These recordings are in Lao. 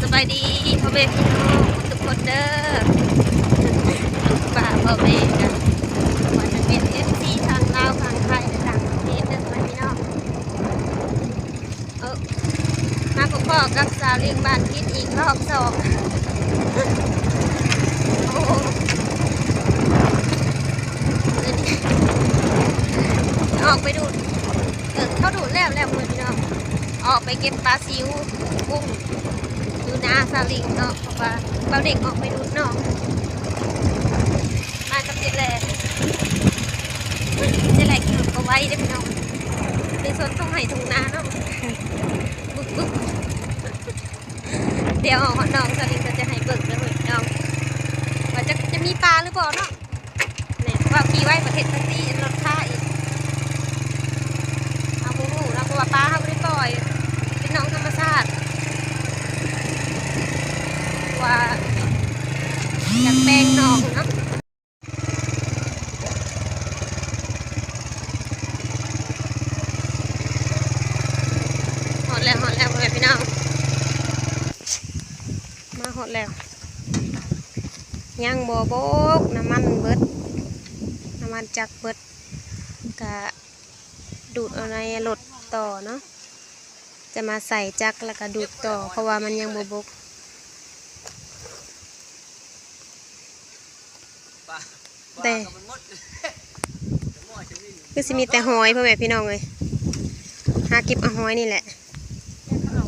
ສະບາຍດີພໍ່ແມ່ພີ່ນ້ອງທຸກຄົນເດີ ປ້າພໍ່ແມ່ກັນ ບໍ່ວ່າຈະເປັນເອັຟຊີທາງລາວ ທາງໄທ ແລະ ຕ່າງປະເທດເດີ ພໍ່ແມ່ພີ່ນ້ອງ. ເອີ ມາພົບພໍ້ກັບສາວລິງບ້ານພິດອີກລອບສອງ ໂອ້ ອອກໄປດູດ ເອີ ເຂົາດູດແລ້ວແລ້ວ ພໍ່ແມ່ພີ່ນ້ອງ ອອກໄປເກັບປາຊິວ ກຸ້ງ ຢູ່ນາສາວລິງເນາະ ເພາະວ່າບ່າວເດັກອອກໄປດູດໜອງ ມາກັບເຈແລ ເຈແລຂີ່ລົດກໍໄວເດ້ພີ່ນ້ອງ ໃນສວນທົ່ງໄຮ່ທົ່ງນາເນາະ ບຶກໆ ດຽວຮອດໜອງສາວລິງກໍຈະໃຫ້ເບິ່ງເດີພີ່ນ້ອງ ວ່າຈະ ຈະມີປາຫຼືບໍ່ເນາະ. ນີ້ ເວົ້າຂີ່ໄວປະເທດທາງນີ້ລົດຄ້າອີກ ເຮົາບໍ່ຮູ້ເນາະ ເພາະວ່າປາເຮົາບໍ່ໄດ້ປ່ອຍ ເປັນໜອງທຳມະຊາດ ວ່າຢາກແປງໜອງເນາະ. ຮອດແລ້ວ ຮອດແລ້ວ ພໍ່ແມ່ພີ່ນ້ອງ ມາຮອດແລ້ວ ຍັງບໍ່ບົກ ນ້ຳມັນເບິດ ນ້ຳມັນຈັກເບິດ ກະດູດເອົາໃນລົດຕໍ່ເນາະ ຈະມາໃສ່ຈັກແລ້ວກະດູດຕໍ່ ເພາະວ່າມັນຍັງບໍ່ບົກ ແຕ່ ຄືຊິມີແຕ່ຫອຍ ພໍ່ແມ່ພີ່ນ້ອງເອີຍ ຫາເກັບເອົາຫອຍນີ້ແຫຼະ. ມັນບໍ່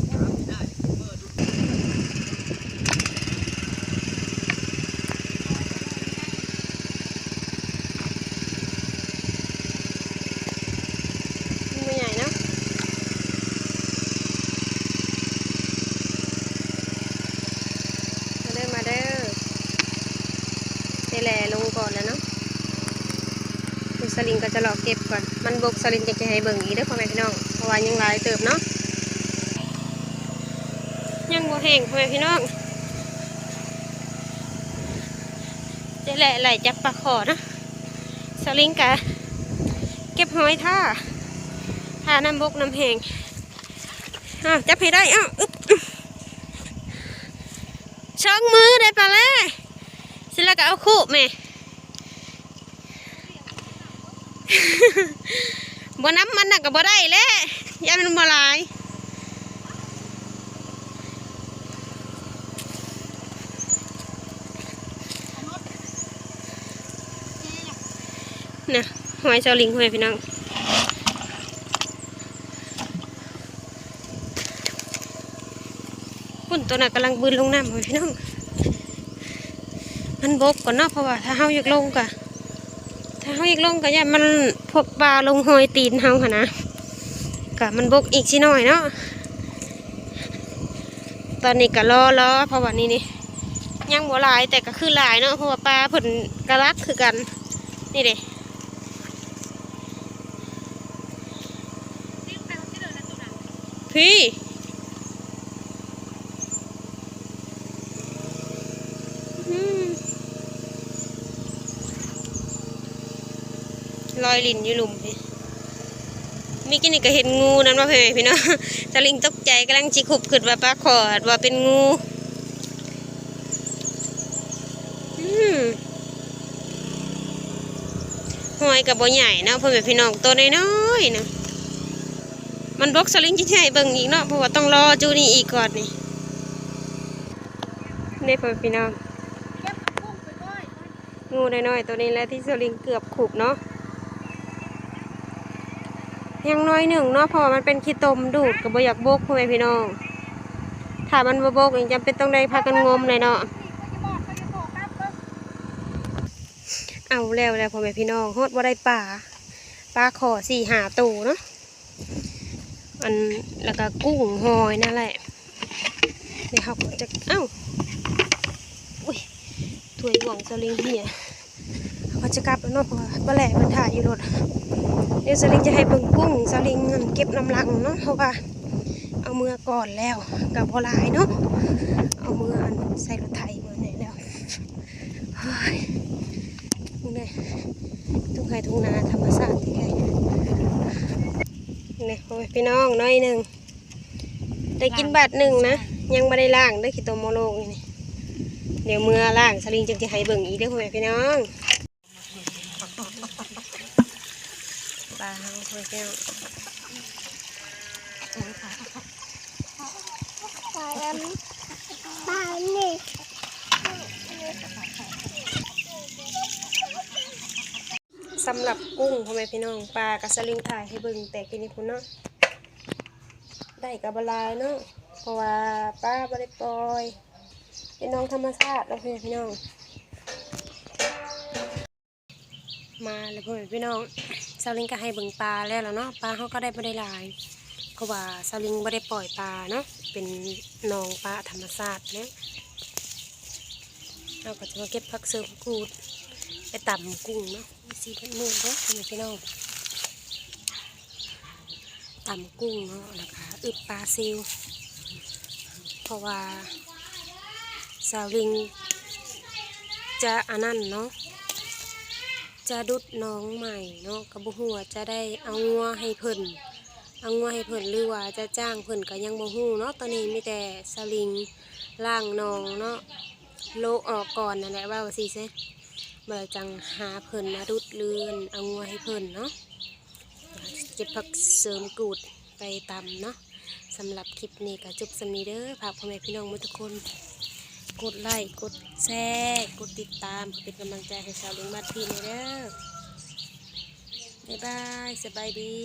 ໃຫຍ່ເນາະ ມາເດີ ມາເດີ ນີ້ແຫຼະ ລົງກ່ອນແລ້ວເນາະ. ສາວລິງກໍຈະເລາະເກັບກ່ອນ ມັນບົກ ສາວລິງຈຶ່ງຈະໃຫ້ເບິ່ງອີກເດີພໍ່ແມ່ພີ່ນ້ອງ ເພາະວ່າຍັງຫຼາຍເຕີບເນາະ ຍັງບໍ່ແຫ້ງພໍ່ແມ່ພີ່ນ້ອງ ຈະແລ່ໄລ່ຈັບປາຂໍນະ ສາວລິງກະເກັບຫອຍຖ້າ ຖ້ານ້ຳບົກນ້ຳແຫ້ງ ອ້າວ ຈັບໃຫ້ໄດ້ ອ້າວ ອຶບ ຊ່ອງມືໄດ້ປາແລ້ ຊິແລ້ວກໍເອົາຄູບແມ່ ບໍ່ນຳມັນນະກໍບໍ່ໄດ້ແຫຼະ ຢ້ານມັນບໍ່ຫຼາຍ ນະ ຫອຍສາວລິງ ພໍ່ແມ່ພີ່ນ້ອງ. ພຸ້ນ ໂຕນັ້ນກຳລັງບືນລົງນ້ຳ ພໍ່ແມ່ພີ່ນ້ອງ ມັນບົກກ່ອນເນາະ ເພາະວ່າຖ້າເຮົາຢາກລົງກະ ຖ້າເຮົາຢາກລົງກະຢ້ານມັນພວກປາລົງຮອຍຕີນເຮົາຫັ້ນນະ ກະມັນບົກອີກຊິໜ້ອຍເນາະ ຕອນນີ້ກະລໍ ລໍ ເພາະວ່ານີ້ນີ້ ຍັງບໍ່ຫຼາຍ ແຕ່ກະຄືຫຼາຍເນາະ ເພາະວ່າປາເພິ່ນກະຫຼັກຄືກັນ ນີ້ເດ້. ພີ້ ອືມ ລອຍຫຼິ້ນຢູ່ລຸ່ມພີ້ ມີກີ້ນີ້ກໍເຫັນງູນຳເນາະ ພໍ່ແມ່ພີ່ນ້ອງ ສາວລິງຕົກໃຈ ກຳລັງຊິຄຸບ ຄິດວ່າປາຂໍ ວ່າເປັນງູ ອືມ. ຫອຍກໍບໍ່ໃຫຍ່ເນາະ ພໍ່ແມ່ພີ່ນ້ອງ ໂຕນ້ອຍໆນະ ມັນບົກ ສາວລິງຊິໃຫ້ເບິ່ງອີກເນາະ ເພາະວ່າຕ້ອງລໍຈຸນີ້ອີກກ່ອນນີ້ ເດ້ພໍ່ແມ່ພີ່ນ້ອງ ງູນ້ອຍໆໂຕນີ້ແຫຼະທີ່ສາວລິງເກືອບຄຸບເນາະ ຍັງໜ້ອຍໜຶ່ງເນາະ ເພາະວ່າມັນເປັນຂີ້ຕົມ ດູດກໍບໍ່ຢາກບົກ ພໍ່ແມ່ພີ່ນ້ອງ ຖ້າມັນບໍ່ບົກນີ້ຈຳເປັນຕ້ອງໄດ້ພາກັນງົມແຫຼະເນາະ. ເອົາແລ້ວແຫຼະພໍ່ແມ່ພີ່ນ້ອງ ຮອດບໍ່ໄດ້ປາ ປາຂໍສີ່ຫ້າໂຕເນາະ ອັນ ແລ້ວກໍກຸ້ງຫອຍນັ້ນແຫຼະ ແລ້ວເຮົາກໍຈະ ເອົ້າ ໂອ້ຍ ຖ້ວຍບ່ວງສາວລິງເຫຍ ເຮົາກໍຈະກັບແລ້ວເນາະ ເພາະວ່າປ້າແຫຼເພິ່ນຖ້າຢູ່ລົດ ດຽວສາວລິງຈະໃຫ້ເບິ່ງກຸ້ງ ສາວລິງນັ້ນເກັບນຳຫຼັງເນາະ ເພາະວ່າເອົາເມືອກ່ອນແລ້ວ ກໍບໍ່ຫຼາຍເນາະ ເອົາເມືອ ອັນ ໃສ່ລົດໄຖເມືອແດ່ແລ້ວ. ເຮີ້ຍ ເບິ່ງເດີ ທົ່ງໄຮ່ທົ່ງນາທຳມະຊາດແທ້ໆ ນີ້ ໂອ້ຍ ພີ່ນ້ອງ ໜ້ອຍໜຶ່ງ ໄດ້ກິນບາດໜຶ່ງນະ ຍັງບໍ່ໄດ້ລ້າງເດີ້ ຂີ້ຕົມມໍໂລກນີ້. ດຽວເມືອລ້າງ ສາວລິງຈຶ່ງຈະໃຫ້ເບິ່ງອີກເດີ້ ພໍ່ແມ່ພີ່ນ້ອງ. ປາເຮົາ ພໍ່ແກ້ວ ປາອັນ ປາອັນນີ້ ສຳລັບກຸ້ງ ພໍ່ແມ່ພີ່ນ້ອງ ປາກະສາວລິງຖ່າຍໃຫ້ເບິ່ງແຕ່ກີ້ນີ້ພຸ້ນເນາະ. ໄດ້ກະບໍ່ຫຼາຍເນາະ ເພາະວ່າປາບໍ່ໄດ້ປ່ອຍ ເປັນໜອງທຳມະຊາດເນາະ ພໍ່ແມ່ພີ່ນ້ອງ. ມາແລ້ວ ພໍ່ແມ່ພີ່ນ້ອງ ສາວລິງກະໃຫ້ເບິ່ງປາແລ້ວລະເນາະ. ປາເຮົາກະໄດ້ບໍ່ໄດ້ຫຼາຍ ເພາະວ່າສາວລິງບໍ່ໄດ້ປ່ອຍປາເນາະ ເປັນໜອງປາທຳມະຊາດເນາະ. ເຮົາກະຈະມາເກັບຜັກເສີມກູດ ໄປຕຳກຸ້ງເນາະ. ມີສີເຜັດມືດເດີ້ ພໍ່ແມ່ພີ່ນ້ອງ. ຕຳກຸ້ງເນາະ ແລ້ວກະອຶບປາຊິວ ເພາະວ່າສາວລິງຈະອັນນັ້ນເນາະ ຈະດຸດໜອງໃໝ່ເນາະ ກະບໍ່ຮູ້ວ່າຈະໄດ້ເອົາງົວໃຫ້ເພິ່ນ ເອົາງົວໃຫ້ເພິ່ນ ຫຼືວ່າຈະຈ້າງເພິ່ນກະຍັງບໍ່ຮູ້ເນາະ. ຕອນນີ້ມີແຕ່ສາວລິງລ້າງໜອງເນາະ ໂລະອອກກ່ອນນັ້ນແຫຼະ ເວົ້າວ່າຊີ້ຊະ ແລ້ວຈັ່ງຫາເພິ່ນມາດຸດ ຫຼືເອົາງົວໃຫ້ເພິ່ນເນາະ. ເກັບຜັກເສີມກູດໄປຕຳເນາະ. ສຳລັບຄລິບນີ້ກະຈົບສ່ຳນີ້ເດີ້. ຝາກພໍ່ແມ່ພີ່ນ້ອງໝົດທຸກຄົນ ກົດໄລ້ ກົດແຊ ກົດຕິດຕາມ ເພື່ອເປັນກຳລັງໃຈໃຫ້ສາວລິງມາທີແດ່ເດີ້. ບາຍບາຍ ສະບາຍດີ.